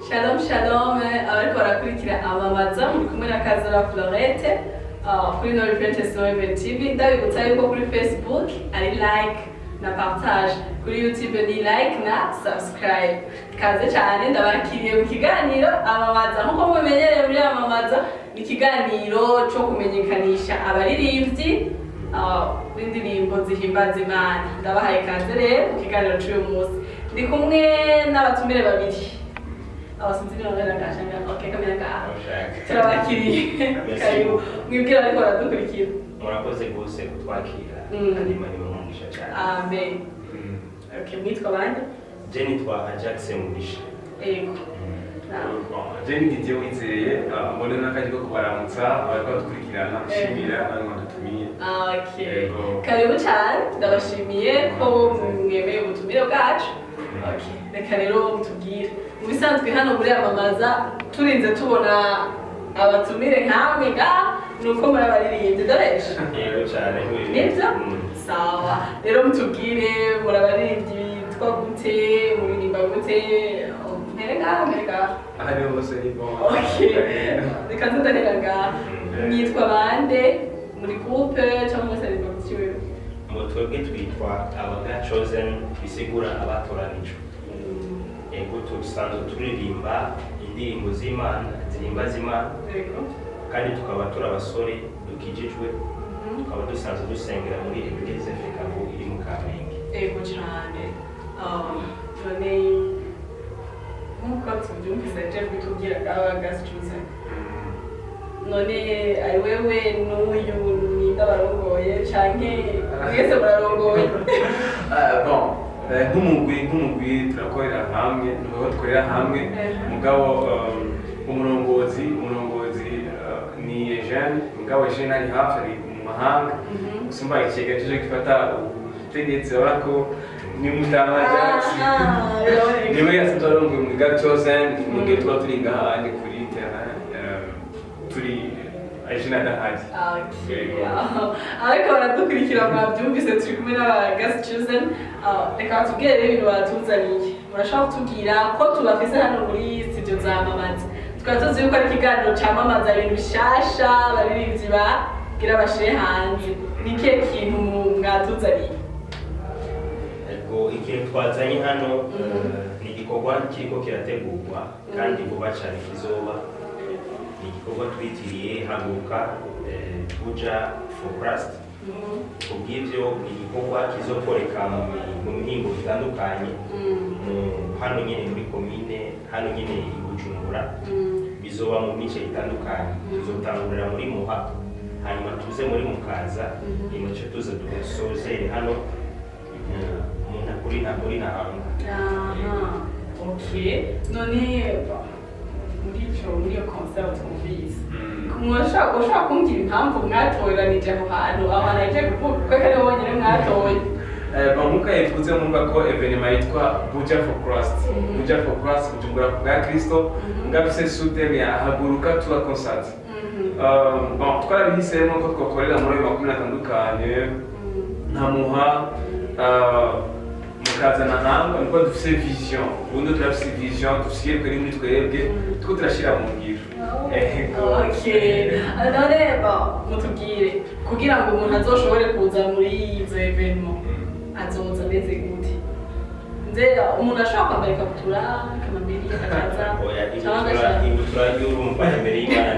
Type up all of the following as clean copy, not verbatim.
Shalom shalom, abariko barakurikira Amamaza, muri kumwe na Kazora Florette kuri No Repentance No Heaven TV. Ndabibutsa yuko kuri Facebook ari like na partage, kuri YouTube ni like na subscribe. Kaze cyane, ndabakiriye mu kiganiro Amamaza. Nkuko mubimenyereye, muri Amamaza ni ikiganiro cyo kumenyekanisha abaririmbyi b'indirimbo zihimbaza Imana. Ndabahaye kaze rero mu kiganiro cy'uyu munsi. Ndi kumwe n'abatumire babiri. Aho sinzi niba ngana, okay, kamera ngaha. Turabakiriye. Merci. Karibu, mwibwira ariko baradukurikira. Murakoze rwose kutwakira. Kandi Imana ibahe umugisha cyane. Amen. Okay, mwitwa bande? Je nitwa Ajax Mugisha. Yego. Je ni Didier Wizeye, mbone n'akanya ko kubaramutsa abariko badukurikirana, nshimira namwe mwadutumiye. Okay. Yego. Karibu cyane, ndabashimiye ko mwemeye ubutumire bwacu. Okay, reka rero mutubwire. Mu bisanzwe hano muri Amamaza turinze tubona abatumire nkamwe ga nuko muri abaririmbyi, ndabesha? Yego cyane. Nibyo? Sawa, rero mutubwire, muri abaririmbyi bitwa gute? Muririmba gute? Mpere ngaha, mpere ngaha. Aha niho hose ni bon. Okay, reka nze ndahera ngaha. Mwitwa bande? Muri groupe cyangwa mwese aririmba gutyo? Ngo twebwe twitwa aba God Chosen, bisigura abatoranijwe. Ego, dusanzwe turirimba indirimbo z'Imana zihimbaza Imana. Kandi tukaba turi abasore dukijijwe, tukaba dusanzwe dusengera muri Église FECABU iri mu Kamenge. Ego cyane. None nk'uko tubyumvise, je kutubwira aba God Chosen, none ari wewe n'uyu, ninde abarongoye, canke mwese murarongoye? Ah, bon, nk'umugwi turakorera hamwe, nuko dukorera hamwe. Mugabo umurongozi ni Eugene. Mugabo Eugene ari hafi, ari mu mahanga. Usumba ikigega cyo gifata ubutegetsi, urabona ko ni mutama Jackson. Ah, biraboneka. Niwe yasanzwe arongoye muri God Chosen mu gihe tuba turi ngaha ni kuri terrain, turi Eugene adahari. Okay. Ariko baradukurikira, mwabyumvise, turi kumwe n'aba God Chosen. Reka batubwire rero ibintu batuzaniye. Murashobora kutubwira ko tubafise hano muri studio za Mamaza, tukaba tuzi yuko ari ikiganiro camamaza ibintu bishasha abaririmbyi bagira bashire hanze. Ni ikihe kintu mwatuzaniye? Ego, ikintu twazanye hano ni igikorwa kiriko kirategurwa kandi vuba cyane kizoba. Ni igikorwa twitiriye Haguruka Buja for Christ. Kubw'ivyo, ni igikorwa kizokoreka mu mihingo itandukanye mu hano nyene muri komine, hano nyene i Bujumbura. Bizoba mu mice itandukanye. Tuzotangurira muri Muha, hanyuma tuze muri Mukaza, hanyuma tuce tuza dusozere hano kuri Ntahangwa. Aha, okay. None muri iyo concert twumvise, ushobora kumbwira impamvu mwatoranije aho hantu, aho hantu yagiye kuvuga ko ari bonyine mwatoye? Bon, nkuko yabivuze, mwumva ko événement yitwa Buja for Christ. Buja for Christ, Bujumbura ku bwa Kristo. Ngafise sous-thème ya Haguruka Tour Concert. Bon, twarabihisemo ko twakorera muri ayo makumyabiri atandukanye, nka Muha, Mukaza na Ntangwa, niko dufise vision. Ubundi turafise vision, dufise iyerekwa riri muri twebwe, turiko turashira mu ngiro. Ego. Okay, none bon, mutubwire, kugira ngo umuntu azoshobore kuza muri izo événement, azoza ameze gute? Nze umuntu ashobora kwambara ikabutura kamambiri akaza? Oya, cyangwa ibutura. Agashaka Ibutura y'urumva imbere y'Imana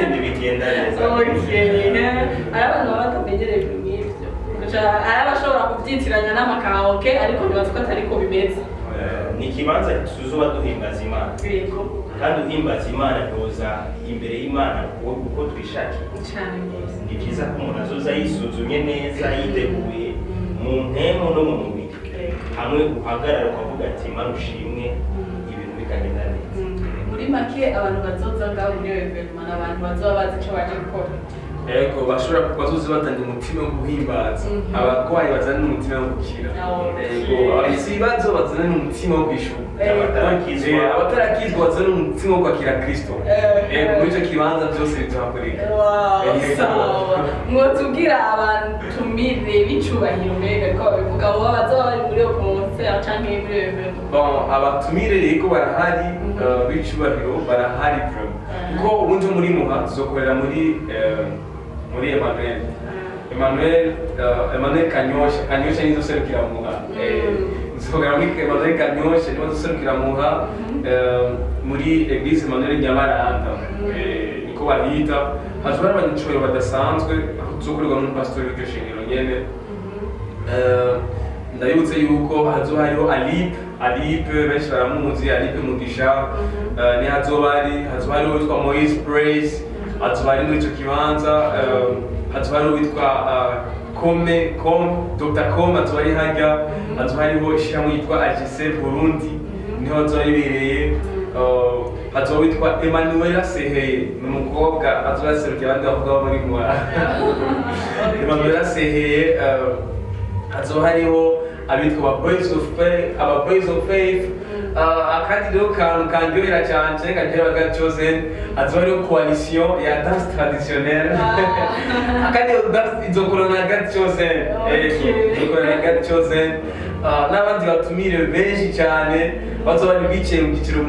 ntibigenda neza. Okay, hari abantu baba batamenyereye ibintu nk'ivyo. Hari abashobora kubyitiranya n'amakaraoke, ariko nibaza ko atari ko bimeze. Ni ikibanza tuzoba duhimbaza Imana. Kandi uhimbaza Imana, ntiwoza imbere y'Imana uko twishakiye. Cyane rwose. Ni byiza ko umuntu azoza yisuzumye neza, yiteguye mu mpemu no mu mubiri, hamwe uhagarara ukavuga ati: "Imana ushimwe", ibintu bikagenda neza. Muri make, abantu bazoza ngaho muri iyo événement ni abantu bazoba bazi icyo baje gukora. Ego, bashobora bazoza batanga umutima wo guhimbaza. Abarwayi bazana n'umutima wo gukira. Ego, abafise ibibazo bazana n'umutima wo kwishura. Abatarakizwa. Abatarakizwa bazana n'umutima wo kwakira Kristo. Ego, muri ico kibanza byose bizohakoreka. Wow, Ego. sawa. Mwotubwira abatumire b'icubahiro, mbega ariko babivuga, abo bazoba bari muri iyo concert? Concert canke muri événement? Bon, abatumire rego barahari, b'icubahiro barahari vraiment, kuko ubundi muri Muha tuzokorera muri Emmanuel Kanyosha. Kanyosha nizo serukira Muha. Nzokorera muri Emmanuel Kanyosha, nizo serukira Muha, muri Église Emmanuel Nyabaranda, niko bahita. Hazoba hari abanyicubahiro badasanzwe, aho tuzokorerwa n'umupasitori w'iryo shengero nyene. Ndabibutse yuko hazoba hariho Alipe. Alipe benshi baramuzi, Alipe Mugisha, ni hazoba ari, hazoba hariho uwitwa Moise Praise, hazoba ari muri ico kibanza. Hazoba hariho uwitwa Kome Kom, Dr Kom, hazoba ari harya. Hazoba hariho ishirahamwe yitwa AGC Burundi, niho hazoba ribereye. Hazoba witwa Emmanuela Seheye, ni umukobwa azoba yaserukiye abandi bakobwa bo muri Muha, Emmanuela Seheye. Hazoba hariho abitwa aba Boys of Faith, aba Boys of Faith. Akandi rero kantu kanryohera cyane, karyohera ga Chosen, hazoba hariho coalition ya danse traditionnelle. Akandi danse izokorana na God Chosen. Izokorana na God Chosen. N'abandi batumire benshi cyane bazoba bari bicaye mu cyiciro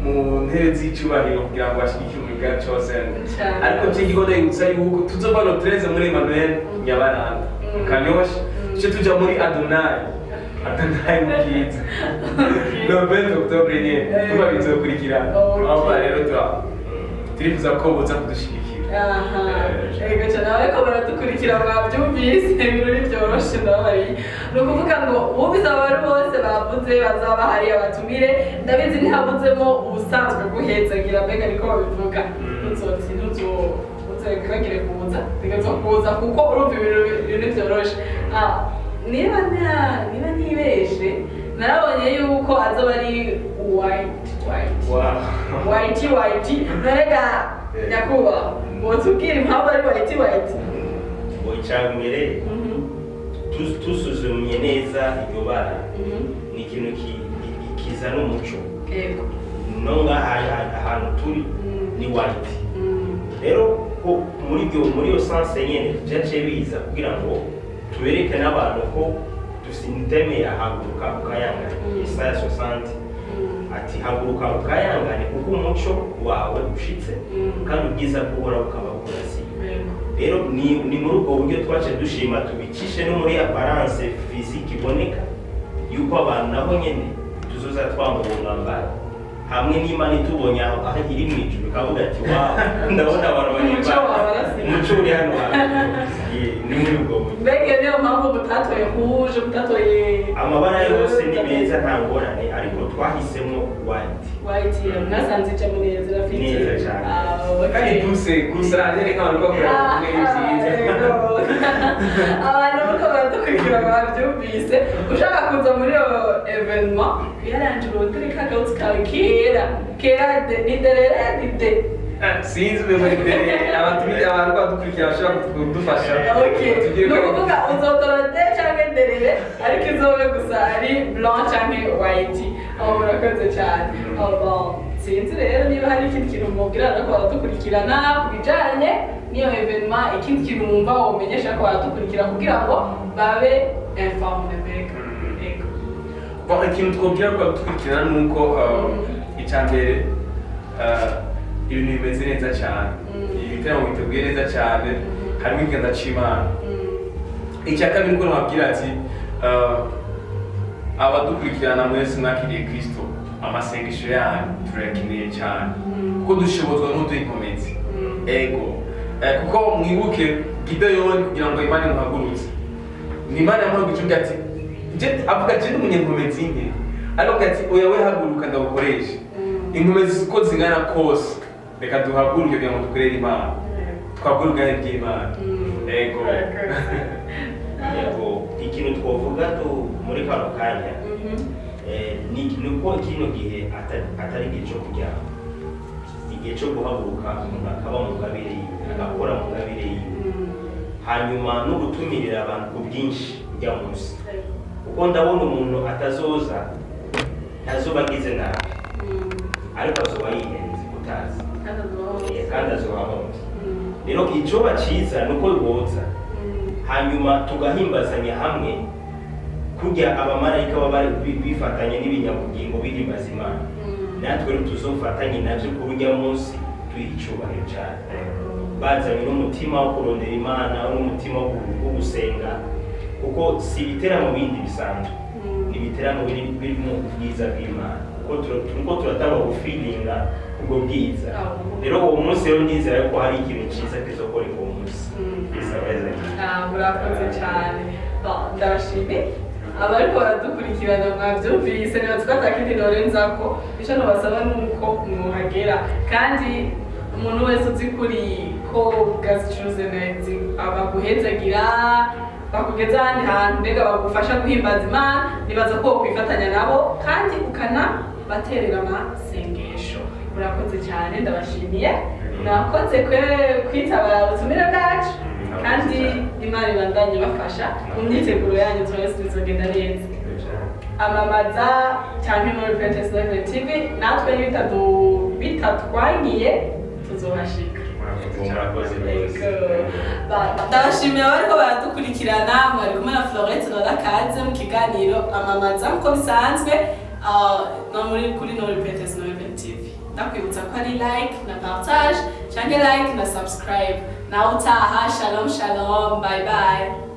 mu ntebe z'icyubahiro kugira ngo bashyigikire umurimo God Chosen. Cyane. Ariko cyo kigo ndabibutsa yuko tuzova le 13 muri Emmanuel Nyabaranda, Kanyosha, tuce tuja muri Adonai, Adonai mu Bwiza, le 20 octobre nyene. Tuba bizokurikirana. Aho rero turifuza ko boza kudushigikira. Aha, ego cyane. Ariko baradukurikira mwabyumvise, ibirori byoroshe ndababariye. Ni ukuvuga ngo wumvise abantu bose bavuze bazaba bahari, abatumire ndabizi ntihabuzemo ubusanzwe guhezagira, mbega niko babivuga. Ntuzotsi ntuzo ntuzwibagire kuza, tegerezwa kuza kuko urumva ibintu byoroshe. Ah, niba ntibeshe narabonye yuko azoba ari white white. White white. None nyakubahwa, wotubwira impamvu ari white white? Ngo icya mbere, tusuzumye neza iryo bara, ni ikintu kizana umuco. No ngaha ahantu turi ni white. Rero ko muri iyo sens nyene vyaciye biza kugira ngo tubereke n'abantu ko dufite thème ya haguruka ukayangane. Yesaya 60 ati: "Haguruka ukayangane, kuko umuco wawe ushitse, kandi ubwiza bw'Uhoraho bukaba bukurasiye." Rero ni muri ubwo buryo twace dushima tubicishe no muri apparence physique iboneka yuko abantu nabo nyene tuzoza twambaye umwambaro hamwe n'Imana itubonye aho iri mu ijuru ikavuga ati: "Wow, ndabona abantu Umuco wabarasiye." Umuco uri hano hantu." Ni muri ubwo buryo. Mbega iyo niyo mpamvu mutatoye rouge, mutatoye? Amabara yose ni meza, nta ngorane, ariko twahisemo white. White mwasanze ijamo neza, irafite. Neza cyane. Ah, okay. Kandi duse gusa nyine nk'abantu bakora kumwe byiza. Abantu bariko baradukurikira babyumvise, ushaka kuza muri iyo événement uyaranje, urondere kagahuzu kawe kera kera, ni derere ni de. Sinzi ubuyobozi imbere, abantu badukurikira bashobora kudufasha. Okay. Tugire Ni ukuvuga uzotora de canke derere, ariko izobe gusa ari blanc canke white. Aho murakoze cyane. Oh, bon, sinzi rero niba hari ikindi kintu mubwira ariko baradukurikirana ku bijanye n'iyo événement, ikindi kintu wumva womenyesha ko baradukurikira kugira ngo babe informé mbega. Ego. Bon, ikintu twabwira ko badukurikirana ni uko icya mbere, ibintu bimeze neza cyane. Ibitaramo biteguye neza cyane, harimo ikiganza c'Imana. Icya kabiri, uko nababwira ati abadukurikirana mwese mwakiriye Kristo, amasengesho yanyu turayakeneye cyane, kuko dushobozwa n'uduha inkomezi. Ego. Kuko mwibuke Gideyoni, kugira ngo Imana imuhagurutse, ni Imana yamuhagurutse ivuga ati avuga ati: "Ndi umunyenkomezi nke," ariko avuga ati: "Oya, we haguruka ndagukoresha." Inkomezi uko zingana kose, reka duhaguruke kugira ngo dukorere Imana, twagure ubwami bw'Imana. Ego. Yego, ikintu twavuga tu muri kano kanya, ni uko kino gihe atari igihe cyo kuryama, igihe cyo guhaguruka, umuntu akaba mu ngabire yiwe, agakora mu ngabire yiwe, hanyuma no gutumirira abantu ku bwinshi ujya munsi, kuko ndabona umuntu atazoza ntazoba agize nabi, ariko azoba yihenze utazi. Kandi azoba ahombye. Rero icoba ciza ni uko boza, hanyuma tugahimbazanya hamwe. Kurya abamarayika baba bari bifatanya n'ibinyabugingo bihimbaza Imana, natwe rero tuzofatanye navyo kuri urya munsi, tuyiha icubahiro cyane, bazanye n'umutima wo kurondera Imana, n'umutima wo gusenga, kuko si ibiteramo bindi bisanzwe, ni ibiteramo birimo ubwiza bw'Imana, kuko turiko turatanga gufilinga ubwo bwiza. Rero uwo munsi rero ndizera yuko hari ikintu cyiza kizokoreka uwo munsi. Bisabeza. Ah, murakoze cyane. Bon, ndabashimiye abariko baradukurikirana. Mwavyumvise, niba twata kindi norenzako, ico nobasaba nuko mwohagera. Kandi umuntu wese uzi kuri ko God's Chosen abaguhezagira, bakugeza ahandi hantu, mbega bagufasha guhimbaza Imana, nibaza ko wokwifatanya nabo kandi ukanabaterera amasengesho. Murakoze cyane, ndabashimiye. Mwakoze kwitaba ubutumire bwacu, kandi Imana ibandanye ibafasha mu myiteguro yanyu. Twese bizogenda neza. Amamaza cyangwa muri Princess Live TV, natwe bitatwangiye tuzohashika. Murakoze rwose. Yego. Ndabashimiye abariko baradukurikirana. Mwari kumwe na Florette Lola Kaze mu kiganiro Amamaza, nk'uko bisanzwe, no muri kuri Nori Princess Live TV. Ndakwibutsa ko ari like na partage canke like na subscribe. Nawe utaha. Shalom shalom, bye bye.